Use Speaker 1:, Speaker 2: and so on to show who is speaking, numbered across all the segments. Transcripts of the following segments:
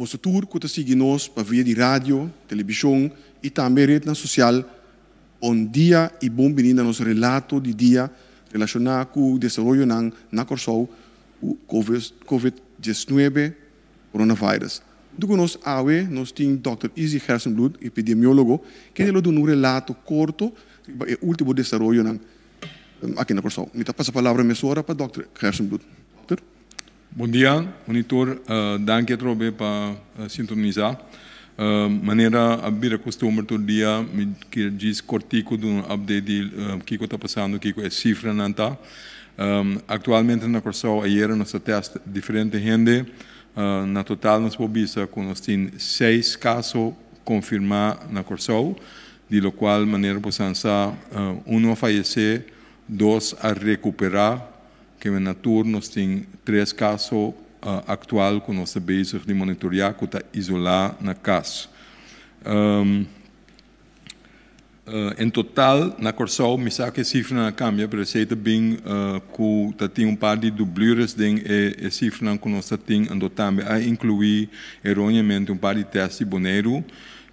Speaker 1: Boso tur ku ta sigui nos pa via di radio, televishon i tambe retnan sosial, bon dia i bon bini na nos relato di dia relashoná ku desaroyonan na Kòrsou ku Covid 19, coronavirus. Huntu ku nos awe nos tin Dòkter Izzy Gerstenbluth, epidemiólogo, kende lo duna un relato korto riba e último desaroyonan aki na Kòrsou. Mi ta pasa palabra mesora pa Dòkter Gerstenbluth. Dòkter.
Speaker 2: Bon dia, monitor. Danki atrobe pa sintonisá. Manera a bira kustumber tur dia, mi kier djis kortiku duna un update di kiko ta pasando, kiko e sifranan ta. Aktualmente na Kòrsou ayera nos a tèst diferente hende. Na total nos por bisa ku nos tin seis kaso konfirmá na Kòrsou, di lokual manera bo san sa unu a fayesé, dos a rekuperá. Keme na tur nos tin tres kaso aktual ku nos ta bezig di monitoriá ku ta isolá na kas. En total na Kòrsou, mi sa ku e sifranan a kambia, pero esei ta bin ku ta tin un par di dublures den e sifranan ku nos ta tin, anto tambe a inkluí eróneamente un par di tèst di Boneiru,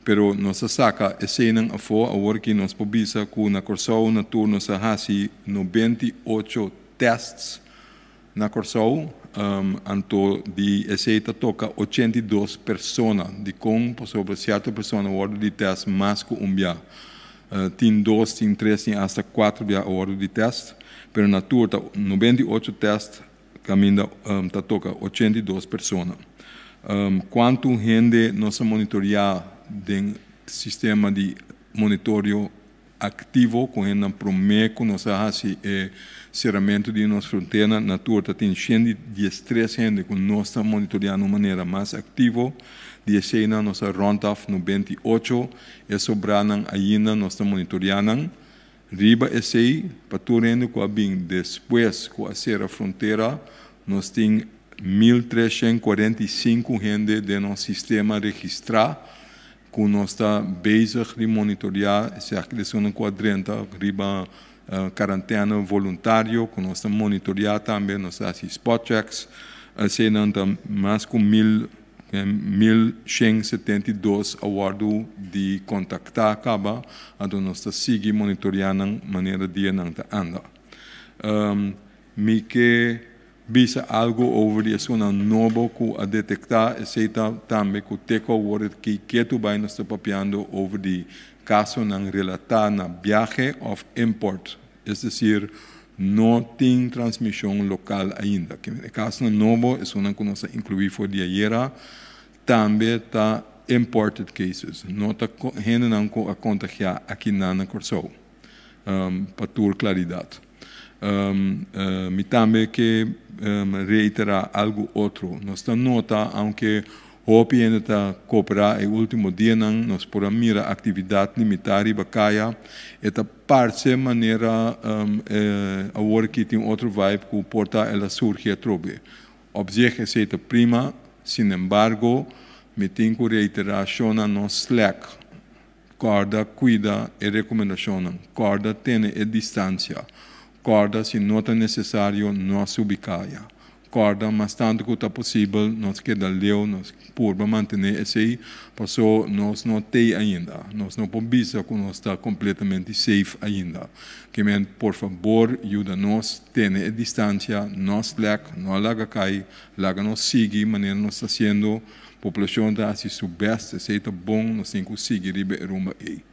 Speaker 2: pero nos a saka eseinan afó. Awor aki nos por bisa ku na Kòrsou na tur nos a hasi 98 tèsts na Kòrsou, anto di esei ta toka 82 persona. Dikon? Pasobra sierto persona wòrdu di tèst mas ku un bia. Tin dos, tin tres, tin asta kuater bia a wòrdu di tèst, pero na tur ta 98 tèst kaminda ta toka 82 persona. Kuantu hende nos a monitoriá den sistema di monitorio aktivo ku hendenan promé ku nos a hasi e seramentu di nos frontera? Na tur ta tin 113 hende ku nos ta monitoriá na un manera mas aktivo. Di eseinan nos a rònt af 98, e sobranan ainda nos ta monitoriá nan. Riba esei, pa tur hende ku a bin despues ku a sera frontera, nos tin 1345 hende den nos sistema registrá ku nos ta bezig di monitoriá. Esaki ta esunnan ku a drenta riba karantena voluntario ku nos ta monitoriá tambe, nos ta hasi spot checks. Eseinan ta mas ku 1172 a wòrdu di kontaktá kaba, anto nos ta sigui monitoriá nan manera dianan ta anda. Mi ke bisa algu over di esunnan nobo ku a detektá, esei ta tambe ku te ku awor aki ketu bai nos ta papiando over di kasonan relatá na biahe òf import, es desir no tin transmishon lokal ainda. E kasonan nobo, esunnan ku nos a inkluí for di ayera, tambe ta imported cases, no ta hendenan ku a kontagiá akinan na Kòrsou, pa tur klaridat. Mi tambe ke reiterá algu otro. Nos ta nota, aunke hopi hende ta kooperá e último dianan, nos por a mira aktividat limitá riba kaya. E ta parse manera awor aki tin otro vibe ku por ta el a surgi atrobe. Op zich esei ta prima, sinembargo mi tin ku reiterá shonnan no slèk. Kòrda kuida e rekomendashonnan. Kòrda tene e distansia. Kòrda si no ta nesesario no subi kaya. Kòrda mas tantu ku ta posibel nos keda leu, nos purba mantené esei, paso nos no t'ei ainda. Nos no por bisa ku nos ta kompletamente safe ainda. Ke men por fabor yuda nos tene e distansia, no slèk, no laga kai, laga nos sigui manera nos ta hasiendo. Poblashon ta hasi su bèst, esei ta bon, nos tin ku sigui riba e rumba ei.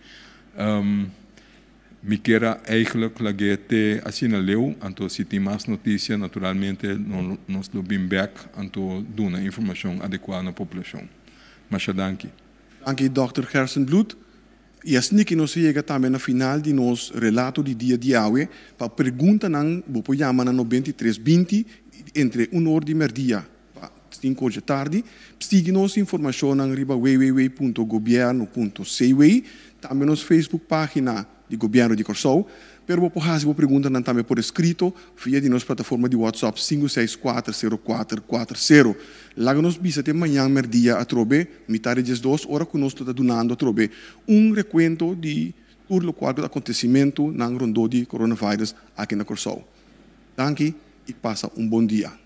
Speaker 2: Mi kier a eigenlijk lag'é te asina leu, anto si tin mas notisia naturalmente nos lo bin bèk anto duna informashon adekuá na poblashon. Masha danki.
Speaker 1: Danki Dòkter Gerstenbluth. I asina ki nos a yega tambe na final di nos relato di dia di awe. Pa preguntanan bo por yama na 93 20 entre un or di mèrdia pa 5 or dje tardi. Sigui nos informashonnan riba www.gobierno.cw, tambe nos Facebook página di Gobièrnu di Kòrsou. Pero bo por hasi bo preguntanan tambe por eskrito via di nos plataforma di WhatsApp 5640440. Laga nos bisa te mañan mèrdia atrobe, mitar di 12, ora ku nos ta dunando atrobe un rekuento di tur lokual ku ta akontesimentunan rondó di coronavirus aki na Kòrsou. Danki i pasa un bon dia.